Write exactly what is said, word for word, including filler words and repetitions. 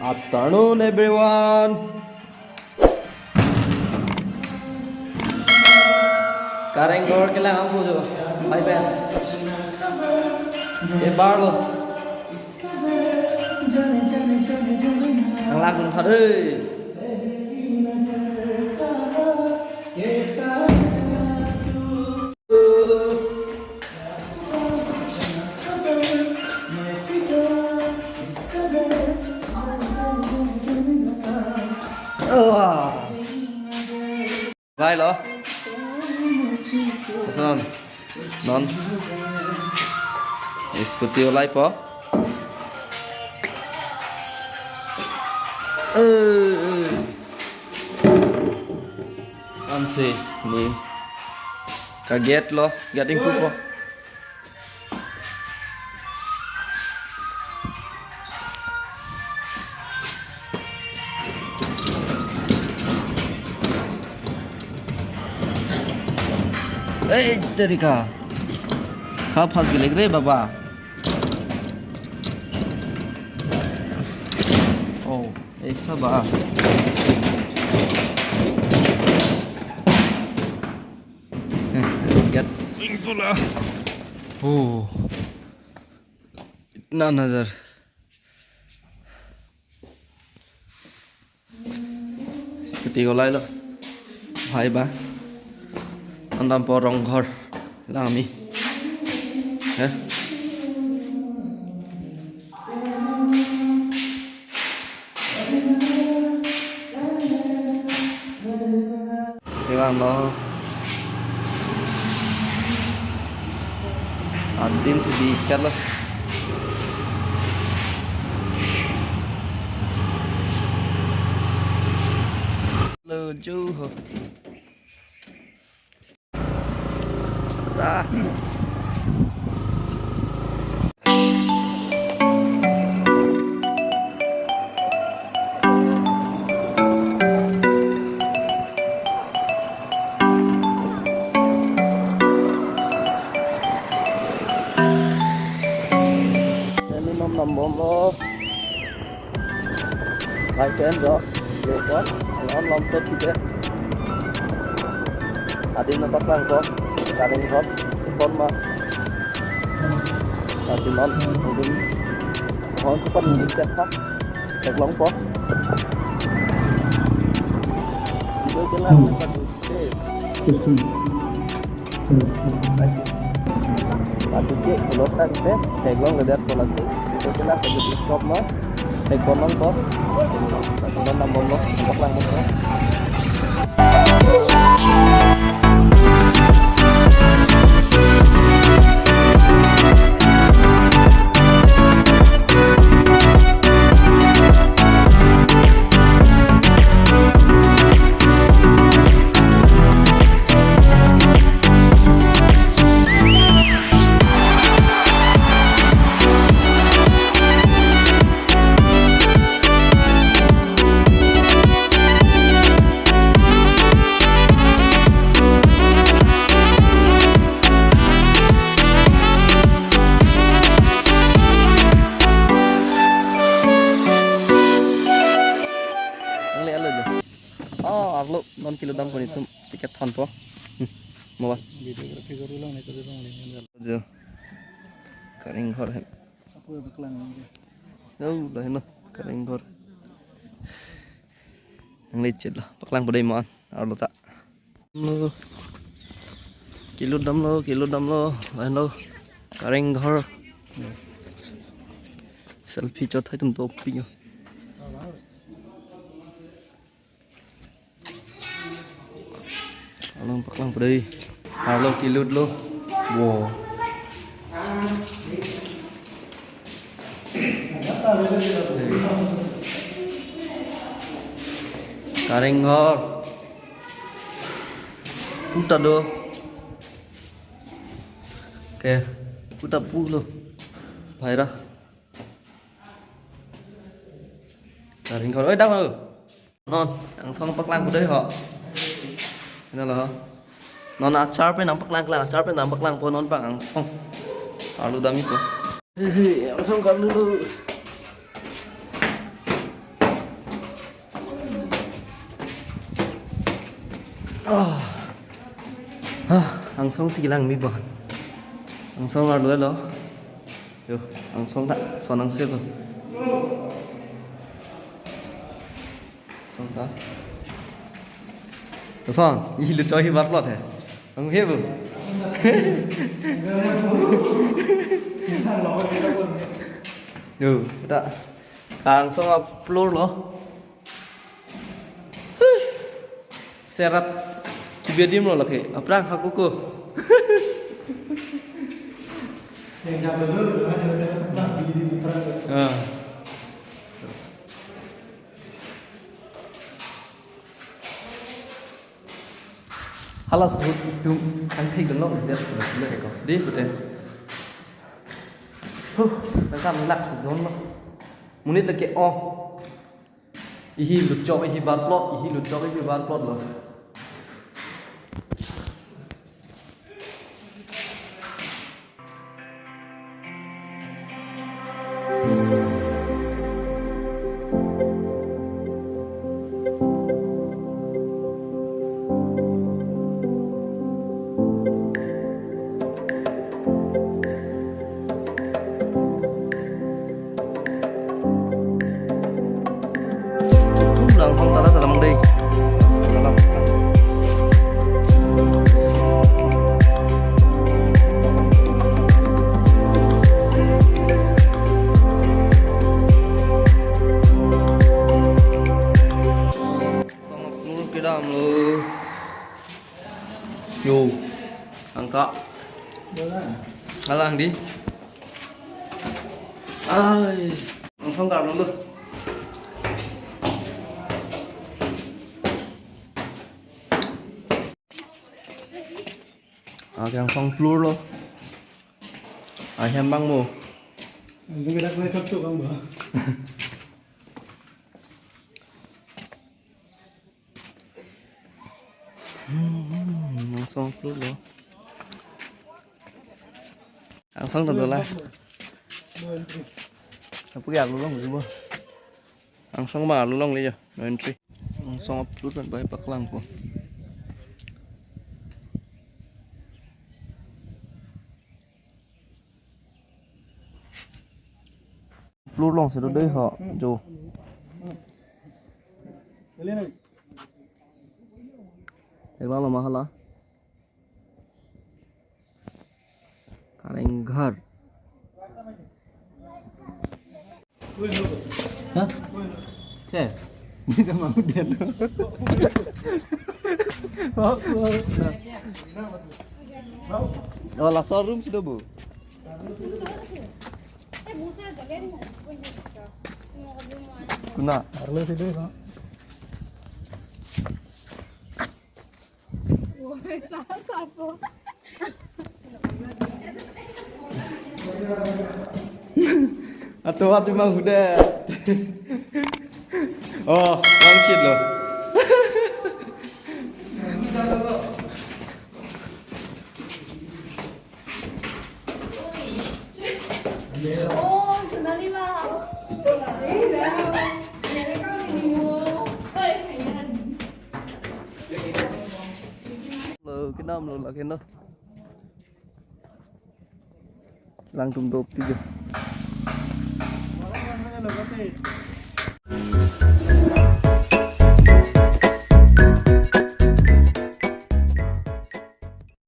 Afternoon, everyone. Kareng Ghor kelang amu jo. Bye bye. Ebar lo. Ang lagun thar, eh. Vai lo. Lason non scooty olai po. Eh, eh. Amsi ni ka gate lo, gate ingpu po. Ei, terika. Kha phas gelek re, baba. Oh, eh, saba. Eh, lihat. Oh. Enam hajar. Scooty olai lo. Bhai ba. Andam po Rong Ghor. Lang mi. Eh? Ivan lo. Adim si di chat lo. Lo jo ho. Ta. Ini nom nom bom lo. Hai pen jo, lekon, non lom set kite. Adim nangpaklang ko, Kareng Ghor, son ma. Adim non, adim, hon kupan ni set ha, theklong po. Video kelang, kupan ni set. Patut ke, ulot tangte, theklong ledet kolak tu. Itu kena patut stop ma. Thek kolong ko. Patut nambom lo, nangpaklang bom lo. Ang le alo jo. Oh, arlo non kilo dam koni tum ticket than po. Hmm, mo ba. Videography kori lang ni kori lang ni. Jo. Kareng Ghor hem. Aku yang beklang ni. Jauh lah no Kareng Ghor. Nang lecet lah, paklang padai man. Arlo ta. Lo. Kilo dam lo, kilo dam lo, lain lo. Kareng Ghor. Selfie chot hai tum topi yo. Along paklang padai. Arlo kilut lo. Wow. Kareng Ghor. Puta do. Oke, puta pulo. Bhaira. Kareng Ghor. Oi, dang lo. Non, angsong paklang padai ho. Ina lo ho. Non achar pen nangpaklang klang, achar pen nangpaklang po non pang angsong. Arlo dam-i po. Hehe, angsong karlu lo. Ah. Ah, angsong si kelang mi bon. Angsong arlo lo. Yo, angsong ta, son angselo. Son ta. Son, ihi lutchok ihi bar plot he. Ang he bo. Yo, ta. Angsong a-floor lo. Serat kibedim lo lake. Aphrang hakuku. Yang jago dulu, kan, serat, bang, di, di, di, di. Ah. Hala sebut itum kan thik dong lo, dia sudah sudah eko. Di, betul. Huh, tangka melak zon lo. Monit lake, oh. Ihi lutchok, ihi bar plot, ihi lutchok, ihi bar plot lo. Tum lang hong tala salam dei. Salam. Song a-floor kedam lo. Yo. Angka. Jalan. Alang di. Ai. Angsong kar lo. Ake angsong floor lo. Ahem bang mo. Ang kita kena cocok ang ba. Hmm, angsong floor lo. Angsong ta dola. Apu ke arlo longle bo. Angsong ma arlo longle jo. No entry. Angsong a-floor pen bai paklang po. Floor along si do dei ho, jo. Theklong lo ma hala. Kalengghar. Hah? Ke? Ini kan mau dia lo. Oh, oh. Oh, laso room si do bo. Kuna? Arlo si do, no? Atovar cuma hudet. Oh, bangkit lo. Oh, Sonali ma. Lo, kedam lo lake no. Lang tum dopik jo.